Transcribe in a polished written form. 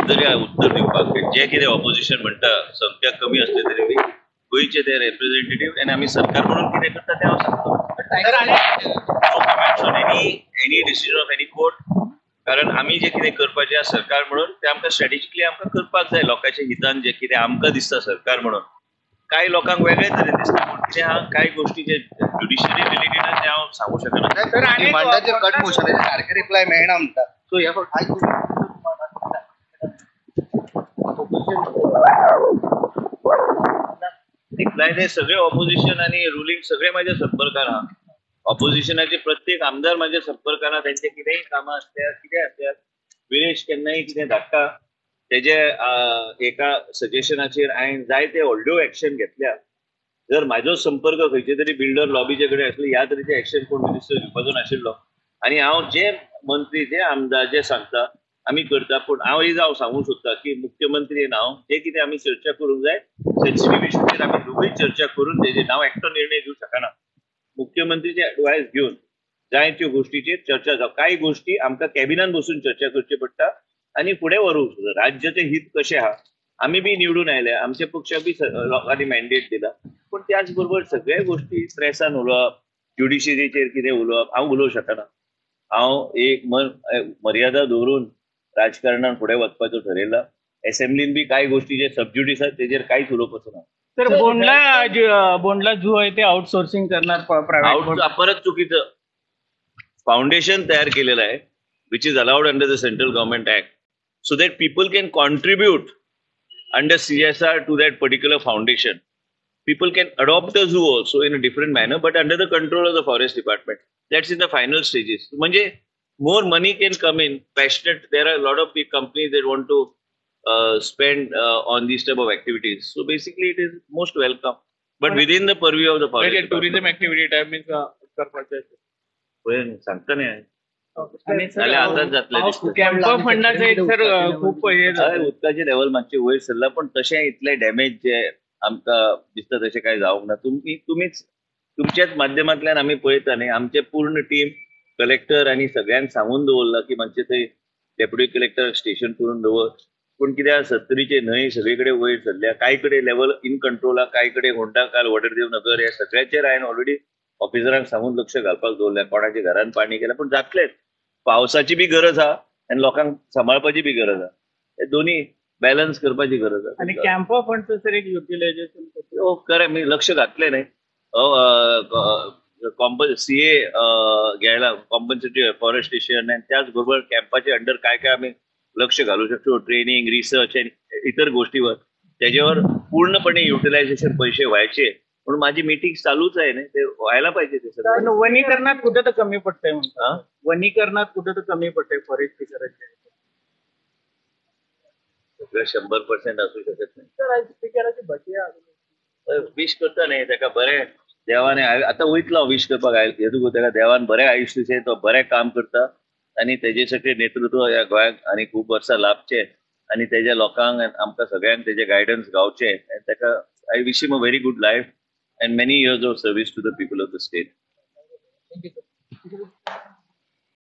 जबाबदारी उत्तर दिवपाक. जे कितें ऑपोजिशन म्हणटा संख्या कमी असली तरी बी गोंयचे ते रेप्रेझेंटेटिव्ह आनी आमी सरकार म्हणून कितें करता तें हांव सांगता. No comments on any decision of any court, कारण आमी जे कितें करपाचें आसा सरकार म्हणून तें आमकां स्ट्रॅटेजिकली आमकां करपाक जाय लोकांच्या हितान. जें कितें आमकां दिसता सरकार म्हणून, कांय लोकांक वेगळे तरेन दिसता, पूण कितें आहा कांय गोश्टी जे ज्युडिशरी रिलेटेड आहा तें हांव सांगूंक शकना. डिमांडाचेर कट मोशनाचेर सारकें रिप्लाय मेळना म्हणटा. सो ह्या फावट आयज रिप्लाय ते सगळे ऑपोजिशन आनी रुलींग सगळे म्हाज्या संपर्कान आहा. ऑपोजिशनाचे प्रत्येक आमदार म्हाज्या संपर्कान आहा. तेंचे कितेंय कामां आसल्यार कितें आसल्यार विरेश केन्नाय कितें धाडटा तेजे एका सजेशनाचेर हांवें जायते व्हडल्यो एक्शन घेतल्या. जर म्हाजो संपर्क खंयचे तरी बिल्डर लॉबीचे कडेन आसले ह्या तरेचे एक्शन कोण मिनिस्टर घेवपाचो नाशिल्लो. आनी हांव जे मंत्री जे आमदार जे सांगता आमी करता, पूण हांव एक हांव सांगूंक सोदता की मुख्यमंत्री आनी हांव जे कितें आमी चर्चा करूंक जाय सेन्सिटीव इशूचेर आमी दोगूय चर्चा करून तेजेर हांव एकटो निर्णय घेवंक शकना. मुख्यमंत्रीचे एडवायस घेवन जाय त्यो गोश्टीचेर चर्चा जावं. कांय गोश्टी आमकां कॅबिनान बसून चर्चा करची पडटा आनी फुडें व्हरूंक राज्याचें हित कशें आहा. आमी बी निवडून आयले, आमच्या पक्षाक बी लोकांनी मॅन्डेट दिला, पूण त्याच बरोबर सगळ्या गोश्टी प्रेसान उलोवप, ज्युडिशरीचेर कितें उलोवप हांव उलोवंक शकना. हांव एक मर्यादा दवरून राजकारणान फुडें वचपाचो ठरयला. एसेंब्लीन बी कांय गोश्टी जे सबज्युडीस आसा तेजेर कांयच उलोवपाचो ना. तर बोंडला झू आहे ते आउटसोर्सिंग करणार प्रायव्हेट. परत चुकीचं. फाउंडेशन तयार केलेलं आहे which is allowed under the central government act, so that people can contribute under CSR to that particular foundation. People can adopt the zoo also in a different manner, but under the control of the forest department. That's in the final stages. म्हणजे more money can come in. Passionate, there are a lot of big companies that want to spend on these type of activities. So basically it is most welcome, but within the purview of the forest department. Tourism activity type means करपाचें सांगता न्ही. फंडाचे खूप उदकाचे level मातशें वयर सरला, पण तशें इतलें डॅमेज जे आमकां दिसता तशें कांय जावंक ना. तुमीच तुमच्याच माध्यमांतल्यान आमी पळयता न्ही. आमचे पूर्ण टीम कलेक्टर आनी सगळ्यांक सांगून दवरला की मातशें थंय डेप्युटी कलेक्टर स्टेशन करून दवर. पूण कित्याक सत्तरीचे न्हंय सगळे कडेन वयर सरल्या, कांय कडेन लेवल इन कंट्रोल आहा, कांय कडेन होंडा काल वडरदेव नगर ह्या सगळ्याचेर हांवें ऑलरेडी ऑफिसरांक सांगून लक्ष घालपाक दवरलें. कोणाच्या घरान पाणी गेलें, पूण जातलेंच. पावसाची बी गरज आहा आनी लोकांक सांबाळपाची बी गरज आहा, हे दोन्ही बॅलन्स करपाची गरज आहा. आनी कॅम्पा फंडचं सर एक युटिलायझेशन खरें मी लक्ष घातलें न्ही. सीए घ्यायला कॉम्पन्सेटरी फॉरेस्टेशन आनी त्याच बरोबर कॅम्पाचे अंडर काय काय आमी लक्ष घालू शकतो, ट्रेनिंग, रिसर्च आनी इतर गोष्टीवर त्याच्यावर पूर्णपणे युटिलायझेशन पैसे व्हायचे. म्हणून माझी मीटिंग चालूच आहे ना, ते व्हायला पाहिजे ते सगळं. वनीकरणात कुठं तर कमी पडतंय म्हणून, वनीकरणात कुठं तर कमी पडतंय फॉरेस्ट करायचे. सगळं 100% असू शकत नाही. स्पीकराची विश करता न्ही ताका बरें देवाने आतां वयतलो विश करपाक हेतू ताका देवान बरें आयुश्य दिचें, तो बरें काम करता आनी तेजे सगळें नेतृत्व ह्या गोंयाक आनी खूब वर्सां लाभचें आनी तेज्या लोकांक आमकां सगळ्यांक तेजें गायडन्स गावचें. आनी ताका I wish him a very good life and many years of service to the people of the state. Thank you, sir.